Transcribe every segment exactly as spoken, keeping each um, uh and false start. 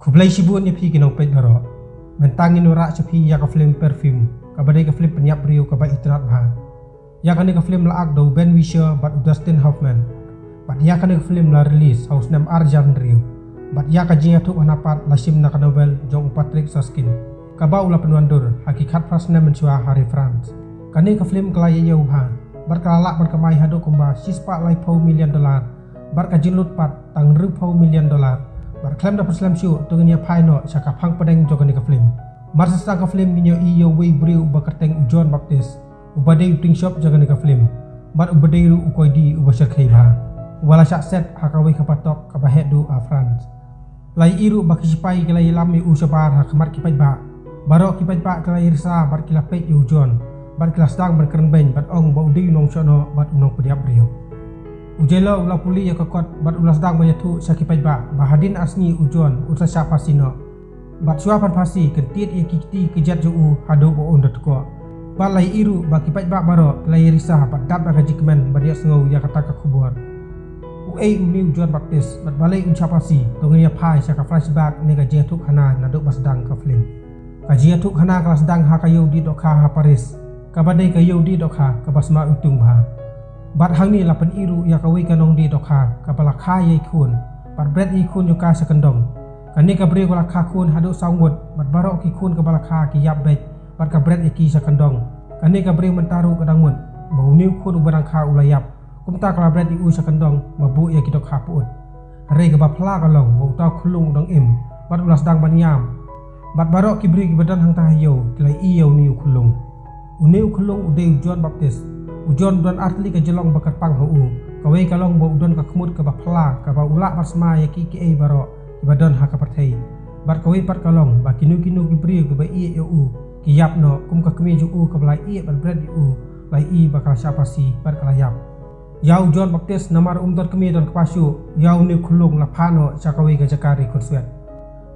Khublei shibun ïa phi ki nongpeit baroh. Mynta ngin wanrah sha phi ïa ka film Perfume, kaba dei ka film pynïap briew kaba itynnad bha. Ïa kane ka film la act da u Ben Whishaw bad u Dustin Hoffman. Bad ïa kane ka film la release ha u snem ar hajar hynriew. Bad ïa ka jingïathuhkhana pat la shim na ka novel jong u Patrick Susskind, kaba u la pynwandur ha ki khatphra snem mynshuwa ha ri France. Kane ka film ka la ïa ïew bha bad ka la lah ban kamai haduh kumba shispah laiphew million dollar, bad ka jinglut pat tang hynriewphew million dollar. Bad khlem da pynslem shuh, to ngin ïa phai noh sha ka phang pdeng jong kane ka film. Mar sdang ka film ngin ïohi ïa uwei u briew uba kyrteng u John Baptist, uba dei u tyngshop jong kane ka film bad uba dei ruh u koidi uba shyrkhei bha, uba la shah set ha kawei ka patok kaba heh duh ha France. La ïohi ruh ba ki shipai ki la ïalam ïa u shabar ha khmat ki paidbah. Baroh ki paidbah ki la ïarisa bad ki la peit ïa u John, bad ki la sdang ban kren beiñ bad ong ba u dei u nongshohnoh bad u nongpynïap briew. U jailer u la pule ïa ka kot bad u la sdang ban ïathuh sha ki paidbah ba hadien ar sngi u John un sa shah phasi noh. Bad shuwa ban phasi, kyntied ïa ki kti ki jait jong u haduh ba un da tkoh. Bad la ïohi ruh ba ki paidbah baroh ki la ïarisa bad dap da ka jingkmen ban ïohsngew ïa kata ka khubor. Uei une u John Baptist bad balei un shah phasi? To ngin ïa phai sha ka flashback ne ka jingïathuhkhana naduh ba sdang ka film. Ka jingïathuhkhana ka la sdang ha ka ïewdieng dohkha ha Paris, kaba dei ka ïewdieng dohkha kaba sma iwtung bha. Bad hangne la pyni ruh ïa kawei ka nongdie dohkha kaba la kha ïa i khun bad bret ïa i khun jong ka sha kyndong. Kane ka briew ka la kha khun haduh saw ngut bad baroh ki khun kaba la kha ki ïap beit bad ka bret ïa ki sha kyndong. Kane ka briew mynta ruh ka dang mut ba une u khun uba dang kha u la ïap. Kumta ka la bret ïa u sha kyndong ba buh ïa ki dohkha pyut. Hynrei kaba phylla ka long ba uta u khyllung u dang im bad u la sdang ban ïam. Bad baroh ki briew kiba don hangta ha ïew ki la ïohi ïa une u khyllung. Une u khyllung u dei u John Baptist. U John u don artylli ka jinglong ba kyrpang ha u. Kawei ka long ba u don ka khmut kaba phylla kaba u lah ban sma ïa kiei kiei baroh kiba don ha ka pyrthei. Bad kawei pat ka long ba kino kino ki briew kiba ïeh ïa u ki ïap noh, kum ka kmie jong u kaba la ïeh bad bret ïa u, la ïohi ba ka la shah phasi bad ka la ïap. Ïa u John Baptist, namar um don kmie don kpa shuh, ïa une u khyllung la phah noh sha kawei ka jaka ri khunswet.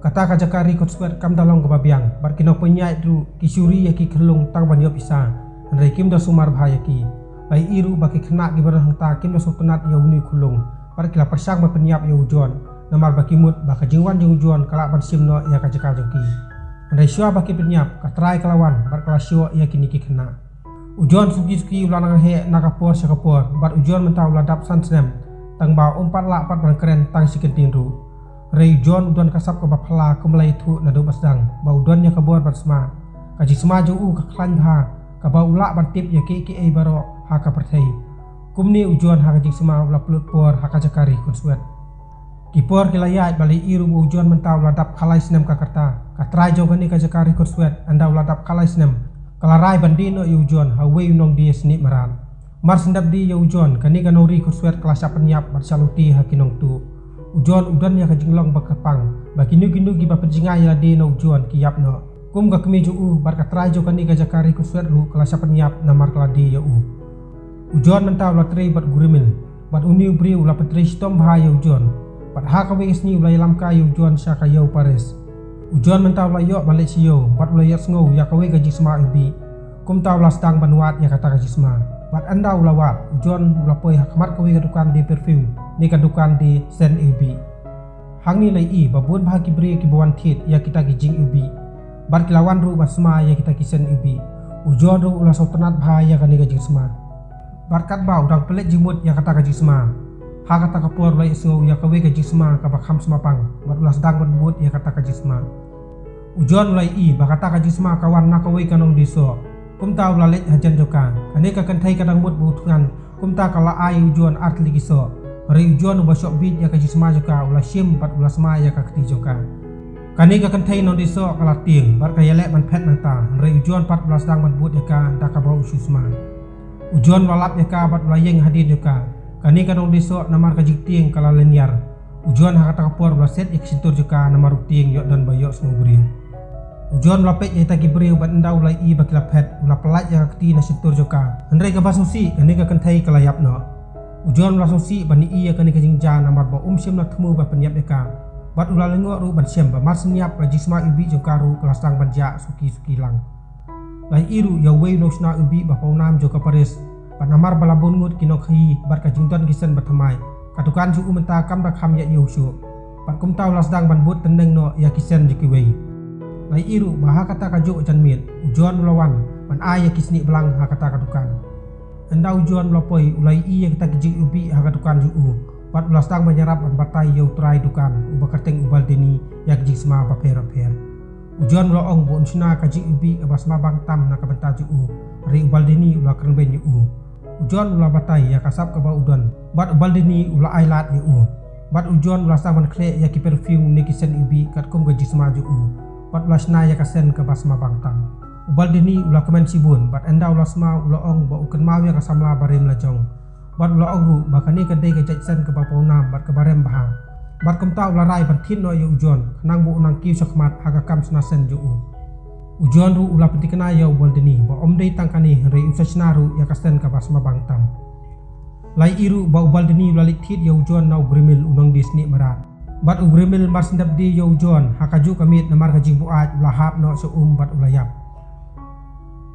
Kata ka jaka ri khunswet kam da long kaba biang bad ki nongpynïaid ruh ki shu ri ïa ki khyllung tang ban ïoh pisa, hynrei kim da sumar bha ïa ki. La ïohi ruh ba ki khynnah kiba don hangta kim da sngewtynnad ïa une u khyllung bad ki la pyrshang ban pynïap ïa u John, namar ba ki mut ba ka jingwan jong u John ka lah ban shim noh ïa ka jaka jong ki. Hynrei shuwa ba ki pynïap, ka trai ka la wan bad ka la shoh ïa kine ki khynnah. U John suki suki u la nang heh na ka por sha ka por, bad u John mynta u la dap san snem, tang ba um pat lah pat ban kren tang shi kyntien ruh. Hynrei u John u don ka sap kaba phylla, kum ba la ïathuh naduh ba sdang ba u don ïa ka bor ban sma. Ka jingsma jong u ka khlaiñ bha, kaba u lah ban tip ïa kiei kiei baroh ha ka pyrthei. Kumne u John ha ka jingsma u la pynlut por ha ka jaka ri khunswet. Ki por ki la ïaid bad la ïohi ruh ba u John mynta u la dap khatlai snem ka rta. Ka trai jong kane ka jaka ri khunswet, ynda u la dap khatlai snem, ka la rai ban die noh ïa u John ha uwei u nongdie snieh mrad. Mar shu dap die ïa u John, kane ka nongri khunswet ka la shah pynïap bad shah lute ha ki nongtuh. U John u don ïa ka jinglong ba kyrpang ba kino kino kiba pynjngai ïa lade na u John ki ïap noh. Kum ka kmie jong u bad ka trai jong kane ka jaka ri khunswet ruh ka la shah pynïap namar ka la die ïa u. U John mynta u la trei bad u Grimil, bad une u briew u la pyntrei shitom bha ïa u John. Bad ha kawei ka sngi u la ïalam kai ïa u John sha ka ïew Paris. U John mynta u la ïoh ban leit sha ïew bad u la ïohsngew ïa kawei ka jingsma iwbih. Kumta u la sdang ban wad ïa kata ka jingsma. Bad ynda u la wad, u John u la poi ha khmat kawei ka dukan die perfume ne ka dukan die scent iwbih. Hangne la ïohi ba bun bha ki briew kiba wan thied ïa kita ki jingiwbih bad ki la wan ruh ban sma ïa kita ki scent iwbih. U John ruh u la sngewtynnad bha ïa kane ka jingsma. Bad katba u dang pynleit jingmut ïa kata ka jingsma, ha kata ka por u la ïohsngew ïa kawei ka jingsma kaba kham sma pang bad u la sdang ban bud ïa kata ka jingsma. U John u la ïohi ba kata ka jingsma ka wan na kawei ka nongdie soh. Kumta u la leit hajan jong ka. Kane ka kynthei ka dang mut ba u thngan, kumta ka la ai ïa u John artylli ki soh. Hynrei u John uba shoh bit ïa ka jingsma jong ka u la shim bad u la sma ïa ka kti jong ka. Kane ka kynthei nongdie soh ka la tieng bad ka ïaleh ban phet nangta, hynrei u John pat u la sdang ban bud ïa ka da kaba u shu sma. U John u la lap ïa ka bad u la ïeng hadien jong ka. Kane ka nongdie soh namar ka jingtieng ka la lyniar. U John ha kata ka por u la set ïa ka shyntur jong ka namar u tieng ïoh don ba ïohsngew briew. U John u la peit ïa kita ki briew bad ynda u la ïohi ba ki la phet, u la pyllait ïa ka kti na shyntur jong ka. Hynrei kaba sngewsih, kane ka kynthei ka la ïap noh. U John u la sngewsih ban ïohi ïa kane ka jingjia namar ba um shym la thmu ban pynïap ïa ka. Bad u la lyngngoh ruh ban shem ba mar shu ïap, ka jingsma iwbih jong ka ruh ka la sdang ban jah suki suki lang. La ïohi ruh ïa uwei u nongshna iwbih ba pawnam jong ka Paris. Bad namar ba la bun ngut ki nongkhaïi bad ka jingdon ki seng ba thymmai, ka dukan jong u mynta kam da kham ïa ïew shuh. Bad kumta u la sdang ban bud tyneng noh ïa ki sen jong kiwei. La ïohi ruh ba ha kata ka juh janmiet u John u la wan ban ai ïa ki snieh blang ha kata ka dukan. Ynda u John u la poi u la ïohi ïa kita ki jingiwbih ha ka dukan jong u. Bad u la sdang ban ïarap ban batai ïa u trai dukan uba kyrteng u Baldini ïa ki jingsma bapher bapher. U John u la ong ba un shna ka jingiwbih kaba sma bang tam na ka bynta jong u. Hynrei u Baldini u la kren beiñ ïa u. U John u la batai ïa ka sap kaba u don. Bad u Baldini u la ai lad ïa u. Bad u John u la sdang ban khleh ïa ki perfume ne ki sen iwbih katkum ka jingsma jong u. Bad u la shna ïa ka sen kaba sma bang tam. U Baldini u la kmen shibun bad ynda u la sma u la ong ba u kynmaw ïa ka samla barim lajong. Bad u la ong ruh ba kane ka dei ka jait sen kaba pawnam bad kaba rem bha. Bad kumta u la rai ban thied noh ïa u John khnang ba u nang kiew shakhmat ha ka kam shna sen jong u. U John ruh u la pynthikna ïa u Baldini ba ym dei tang kane hynrei un sa shna ruh ïa ka sen kaba sma bang tam. La ïohi ruh ba u Baldini u la leit thied ïa u John na u Grimil u nongdie snieh mrad. Bad u Grimil mar shen dep die ïa u John ha ka juh ka miet namar ka jingbuaid u la hap noh sha um bad u la ïap.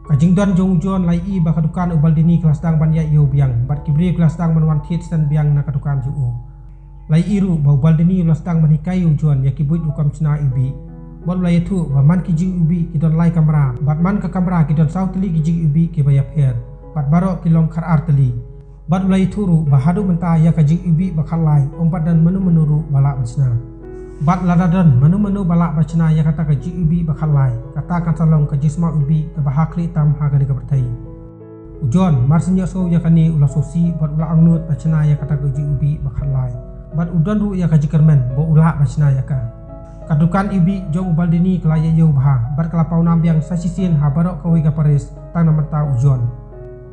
Ka jingdon jong u John la ïohi ba ka dukan u Baldini ka la sdang ban ïaid ïa u biang bad ki briew ki la sdang ban wan thied sen biang na ka dukan jong u. La ïohi ruh ba u Baldini u la sdang ban hikai ïa u John ïa ki buit rukom shna iwbih. Bad u la ïathuh ba man ki jingiwbih ki don lai kamra bad man ka kamra ki don saw tylli ki jingiwbih kiba ïapher bad baroh ki long khatar tylli. Bad u la ïathuh ruh ba haduh mynta ïa ka jingiwbih ba khatlai ym pat don mano mano ruh ba lah ban shna. Bad lada don mano mano ba lah ban shna ïa kata ka jingiwbih ba khatlai kata kan sa long ka jingsma iwbih kaba ha khlieh tam ha kane ka pyrthei. U John mar shen ïohsngew ïa kane u la sngewsih bad u la angnud ban shna ïa kata ka jingiwbih ba khatlai. Bad u don ruh ïa ka jingkyrmen ba u lah ban shna ïa ka. Ka dukan iwbih jong u Baldini ka la ïaid ïew bha bad ka la pawnam biang sa shisien ha baroh kawei ka paris tang na bynta u John.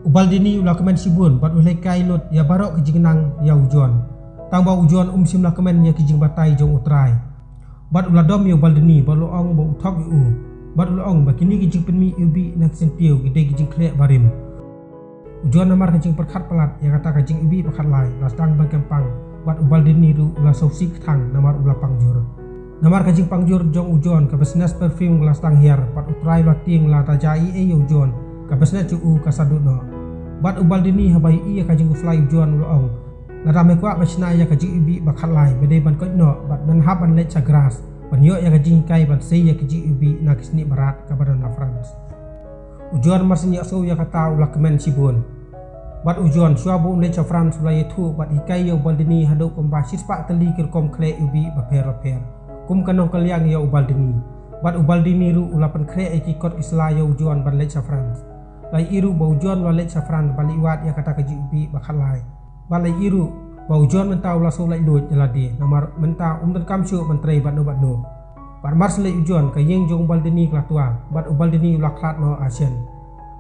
U Baldini u la kmen shibun bad u la hikai lut ïa baroh ka jingnang ïa u John. Tang ba u John um shym la kmen ïa ki jingbatai jong u trai. Bad u la dom ïa u Baldini bad u la ong ba u thok ïa u. Bad u la ong ba kine ki jingpynmih iwbih na ki syntiew ki dei ki jingkhleh barim. U John namar ka jingpyrkhat palat ïa kata ka jingiwbih ba khatlai la sdang ban kyrpang bad u Baldini ruh u la sngewsih kthang namar u la pang jur. Namar ka jingpang jur jong u John ka business perfume ka la sdang hiar bad u trai u la tieng lada jia ei ei ïa u John ka business jong u ka sa duh noh. Bad u Baldini haba ïohi ïa ka jingkhuslai u John u la ong, lada me kwah ban shna ïa ka jingiwbih ba khatlai me dei ban koit noh bad men hap ban leit sha Grasse ban ïoh ïa ka jinghikai ban sei ïa ka jingiwbih na ki snieh mrad kaba don ha France. U John mar shen ïohsngew ïa kata u la kmen shibun. Bad u John shuwa ba un leit sha France u la ïathuh bad hikai ïa u Baldini haduh kumba shispah tylli ki rukom khleh iwbih bapher bapher. Kum ka nongkylliang ïa u Baldini. Bad u Baldini ruh u la pynkhreh ïa ki kot ki sla ïa u John ban leit sha France. La ïohi ruh ba u John u la leit sha France ban leit wad ïa kata ka jingiwbih ba khatlai. Bad la ïohi ruh ba u John mynta u la shu lait luid ïa lade namar mynta um donkam shuh ban trei bad no bad no. Bad mar shen leit u John ka ïing jong u Baldini ka la twa bad u Baldini u la khlad noh ha shen.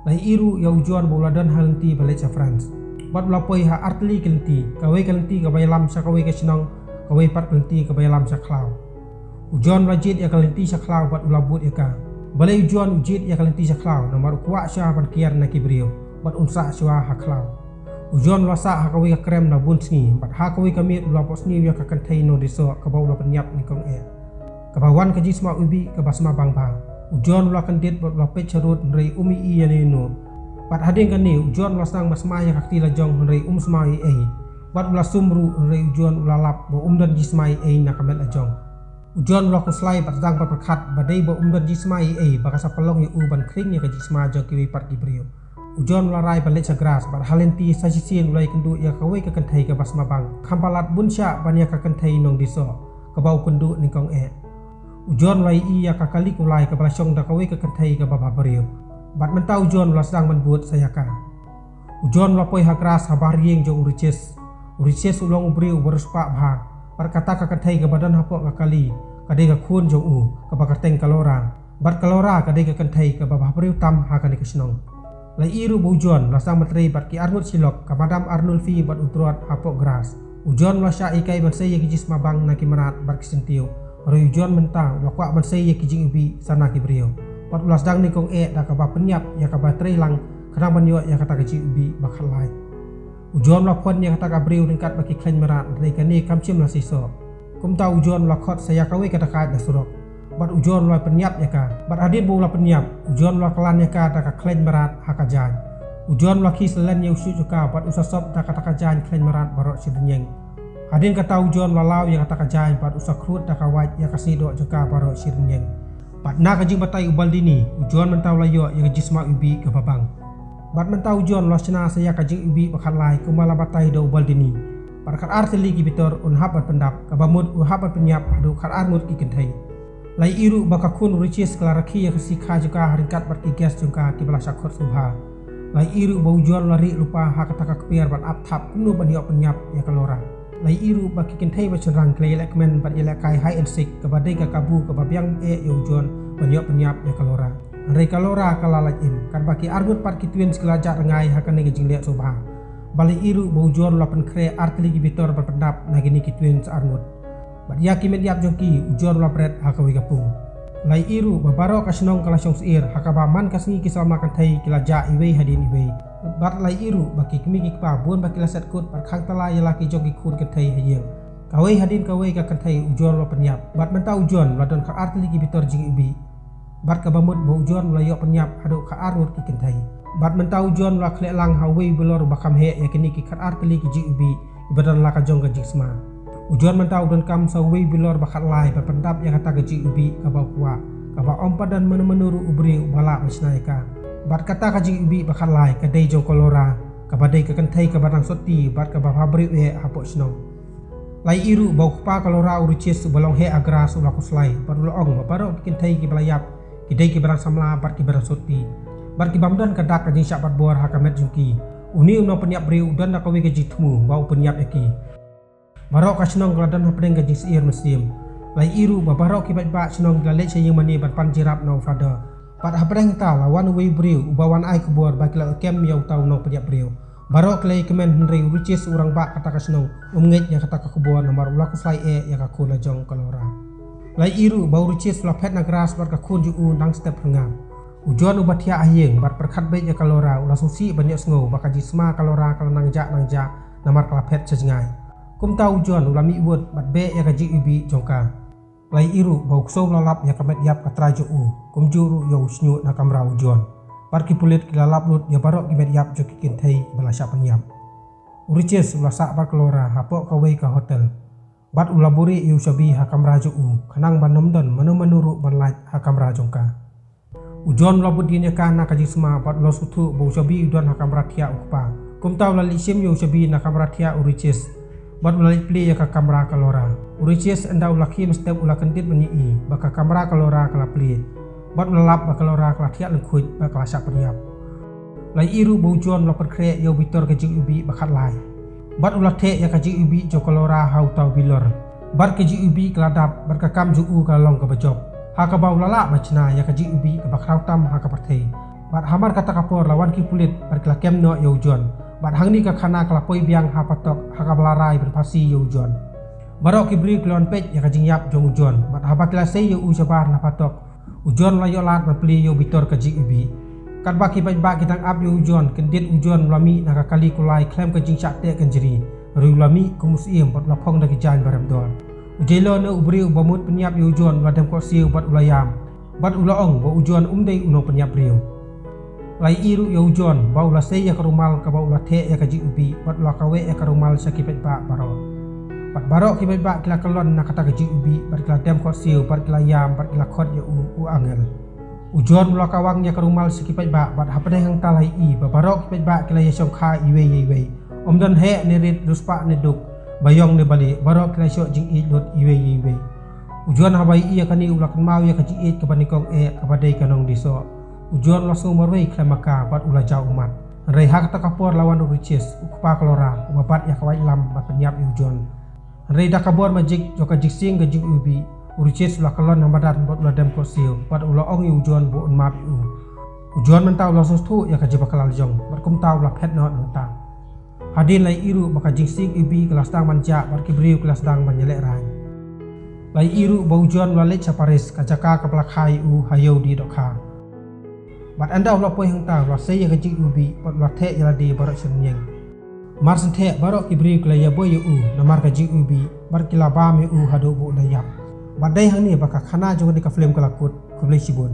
La ïohi ruh ïa u John ba u la don ha lynti ban leit sha France. Bad u la poi ha artylli ki lynti, kawei ka lynti kaba ïalam sha kawei ka shnong, kawei pat ka lynti kaba ïalam sha khlaw. U John u la jied ïa ka lynti sha khlaw bad u la bud ïa ka. Balei u John u jied ïa ka lynti sha khlaw namar u kwah shuwa ban kiar na ki briew bad un sah shuwa ha khlaw. U John u la sah ha kawei ka krem na bun sngi bad ha kawei ka miet u la phohsniew ïa ka kynthei nongdie soh kaba u la pynïap nyngkong eh. Kaba wan ka jingsma iwbih kaba sma bang bha. U John u la kyndit bad u la peit sharud hynrei um ïohi ïano ïano. Bad hadien kane u John u la sdang ban sma ïa ka kti lajong hynrei um sma ei ei. Bad u la sum ruh hynrei u John u la lap ba um don jingsma ei ei na ka met lajong. U John u la khuslai bad sdang ban pyrkhat ba dei ba um don jingsma ei ei ba ka sa pynlong ïa u ban khring ïa ka jingsma jong kiwei pat ki briew. U John u la rai ban leit sha Grasse bad ha lynti sa shisien u la ïakynduh ïa kawei ka kynthei kaba sma bang. Kham palat bun shah ban ïa ka kynthei nongdie soh kaba u kynduh nyngkong eh. U John u la ïohi ïa ka kali kulai kaba la shong da kawei ka kynthei kaba bhabriew. Bad mynta u John u la sdang ban bud sa ïa ka. U John u la poi ha Grasse ha bar ïing jong u Riches. U Riches u long u briew uba riewspah bha. Bad kata ka kynthei kaba don hapoh ka kali ka dei ka khun jong u kaba kyrteng ka Laura. Bad ka Laura ka dei ka kynthei kaba bhabriew tam ha kane ka shnong. La ïohi ruh ba u John u la sdang ban trei bad ki arngut shilok ka Madame Arnulfi bad u Drot hapoh Grasse. U John u la shah hikai ban sei ïa ki jingsma bang na ki mrad bad ki syntiew. Hynrei u John mynta u la kwah ban sei ïa ki jingiwbih sa na ki briew. Bad u la sdang nyngkong eh da kaba pynïap ïa kaba trei lang khnang ban ïoh ïa kata ka jingiwbih ba khatlai. U John u la phon ïa kata ka briew ryngkat bad ki khleiñ mrad hynrei kane kam shym la seisoh. Kumta u John u la khot sa ïa kawei ka dakaid na surok. Bad u John u la pynïap ïa ka. Bad hadien ba u la pynïap u John u la klan ïa ka da ka khleiñ mrad ha ka jaiñ. U John u la khie salen ïa u shuh jong ka bad u sa sop da kata ka jaiñ khleiñ mrad baroh shi dynïeng. Hadien kata u John u la law ïa kata ka jaiñ bad u sa khrud da ka wait ïa ka snieh doh jong ka baroh shi rynïeng. Bad na ka jingbatai u Baldini, u John mynta u la ïoh ïa ka jingsma iwbih kaba bang. Bad mynta u John u la shna sa ïa ka jingiwbih ba khatlai kumba la batai da u Baldini. Bad khatar tylli ki bitor un hap ban pyndap, kaba mut u hap ban pynïap haduh khatar ngut ki kynthei. La ïohi ruh ba ka khun u Riches ka la rakhe ïa ka sikha jong ka ha ryngkat bad ki guest jong ka kiba la shah khot sngewbha. La ïohi ruh ba u John u la rieh lypa ha kata ka kper bad ap thap kumno ban ïoh pynïap ïa ka Laura. La ïohi ruh ba ki kynthei bad shynrang ki la ïalehkmen bad ïalehkai hide and seek kaba dei ka kabu kaba biang eh ïa u John ban ïoh pynïap ïa ka Laura. Hynrei ka Laura ka la lait im, katba ki arngut pat ki twins ki la jah rngai ha kane ka jingleh sngewbha. Ba la ïohi ruh ba u John u la pynkhreh ar tylli ki bitor ban pyndap na kine ki twins arngut. Bad ïa ki met ïap jong ki u John u la bret ha kawei ka pung. La ïohi ruh ba baroh ka shnong ka la shong syiar ha kaba man ka sngi ki samla kynthei ki la jah iwei hadien iwei. Bad la ïohi ruh ba ki kmie ki kpa bun ba ki la set kut bad khang tala ïa la ki jong ki khun kynthei ha ïing. Kawei hadien kawei ka kynthei u John u la pynïap. Bad mynta u John u la don khatar tylli ki bitor jingiwbih. Bad kaba mut ba u John u la ïoh pynïap haduh khatar ngut ki kynthei. Bad mynta u John u la khleh lang ha uwei u bilor ba kham heh ïa kine ki khatar tylli ki jingiwbih kiba don la ka jong ka jingsma. U John mynta u donkam sa uwei u bilor ba khatlai ban pyndap ïa kata ka jingiwbih kaba u kwah, kaba ym pat don mano mano ruh u briew uba lah ban shna ïa ka. Bad kata ka jingiwbih ba khatlai ka dei jong ka Laura, kaba dei ka kynthei kaba dang sotti bad kaba bhabriew eh hapoh shnong. La ïohi ruh ba u kpa ka Laura u Riches uba long heh ha Grass u la khuslai bad u la ong ba baroh ki kynthei kiba la ïap ki dei kiba dang samla bad kiba dang sotti bad ki bym don ka dak ka jingshah batbor ha ka met jong ki. Une u nongpynïap briew u don da kawei ka jingthmu ba u pynïap ïa ki. Baroh ka shnong ka la don hapdeng ka jingsyiar mynsiem. La ïohi ruh ba baroh ki paidbah shnong ki la leit sha ïing mane ban pan jingïarap na u Father. Bad hapdeng hangta la wan uwei u briew uba wan ai khubor ba ki la kem ïa uta u nongpynïap briew. Baroh ki la ïakmen hynrei u Riches u rangbah kata ka shnong um ngeit ïa kata ka khubor namar u la khuslai eh ïa ka khun la jong ka Laura. La ïohi ruh ba u Riches u la phet na Grass bad ka khun jong u nang step hangam. U John uba thiah ha ïing bad pyrkhat beit ïa ka Laura u la sngewsih ban ïohsngew ba ka jingsma ka Laura ka la nang jah nang jah namar ka la phet sha jngai. Kumta u John u la mih wut bad beh ïa ka jingiwbih jong ka. La ïohi ruh ba u ksew u la lap ïa ka met ïap ka trai jong u, kumjuh ruh ïa u shñiuh na kamra u John. Bad ki pulit ki la lap lut ïa baroh ki met ïap jong ki kynthei ba la shah pynïap. U Riches u la sah bad ka Laura hapoh kawei ka hotel. Bad u la buhrieh ïa u shabi ha kamra jong u, khnang ba ym don mano mano ruh ban lait ha kamra jong ka. U John u la bud dien ïa ka na ka jingsma bad u la sngewthuh ba u shabi u don ha kamra thiah u kpa. Kumta u la leit shim ïa u shabi na kamra thiah u Riches. Bad u la leit plie ïa ka kamra ka Laura. U Riches ynda u la khie mynstep u la kyndit ban ïohi ba ka kamra ka Laura ka la plie. Bad u la lap ba ka Laura ka la thiah lyngkhuit bad ka la shah pynïap. La ïohi ruh ba u John u la pynkhreh ïa u bitor ka jingiwbih ba khatlai. Bad u la theh ïa ka jingiwbih jong ka Laura ha uta u bilor. Bad ka jingiwbih ka la dap, bad ka kam jong u ka la long kaba jop. Ha kaba u la lah ban shna ïa ka jingiwbih kaba khraw tam ha ka pyrthei. Bad hamar kata ka por la wan ki pulit, bad ki la kem noh ïa u John. Bad hangne ka khana ka la poi biang ha patok, ha kaba la rai ban phasi ïa u John. Baroh ki briew ki la wan peit ïa ka jingïap jong u John, bad haba ki la sei ïa u shabar na patok. U John u la ïoh lad ban plie ïa u bitor ka jingiwbih. Katba ki paidbah ki dang ap ïa u John, kyndit u John u la mih na ka kali kulai khlem ka jingshah teh kynjri. Hynrei u la mih kum u syiem bad u la phong da ki jaiñ ba rem dor. U Jailor ne u briew uba mut pynïap ïa u John u la dem khohsiew bad u la ïam. Bad u la ong ba u John um dei u nongpynïap briew. La ïohi ruh ïa u John ba u la sei ïa ka rumal kaba u la theh ïa ka jingiwbih bad u la kaweh ïa ka rumal sha ki paidbah baroh. Bad baroh ki paidbah ki la kyllon na kata ka jingiwbih bad ki la dem khohsiew bad ki la ïam bad ki la khot ïa u, u angel. U John u la kawang ïa ka rumal sha ki paidbah bad hapdeng hangta la ïohi ba baroh ki paidbah ki la ïashongkha iwei ïa iwei. Ym don heh ne rit, riewspah ne duk, baïong ne balieh, baroh ki la shoh jingïeit lut iwei ïa iwei. U John haba ïohi ïa kane u la kynmaw ïa ka jingïeit kaba nyngkong eh kaba dei ka nongdie soh. U John u la sngew marwei khlem ma ka bad u la jaw ummat. Hynrei ha kata ka por la wan u Riches, u kpa ka Laura, uba bat ïa ka waitlam bad pynïap ïa u John. Hynrei da ka bor magic jong ka jingsing ka jingiwbih, u Riches u la kyllon ha madan bad u la dem khohsiew bad u la ong ïa u John ba un map ïa u. U John mynta u la sngewthuh ïa ka jingbakla la jong bad kumta u la phet noh nangta. Hadien la ïohi ruh ba ka jingsing iwbih ka la sdang ban jah bad ki briew ki la sdang ban ïalehrain. La ïohi ruh ba u John u la leit sha Paris, ka jaka kaba la kha ïa u ha Ïewdieh Dohkha. Bad ynda u la poi hangta u la sei ïa ka jingiwbih bad u la theh ïa lade baroh shi rynïeng. Mar shen theh baroh ki briew ki la ïaboi ïa u namar ka jingiwbih bad ki la bam ïa u haduh ba u la ïap. Bad dei hangne ba ka khana jong kane ka film ka la kut. Khublei shibun.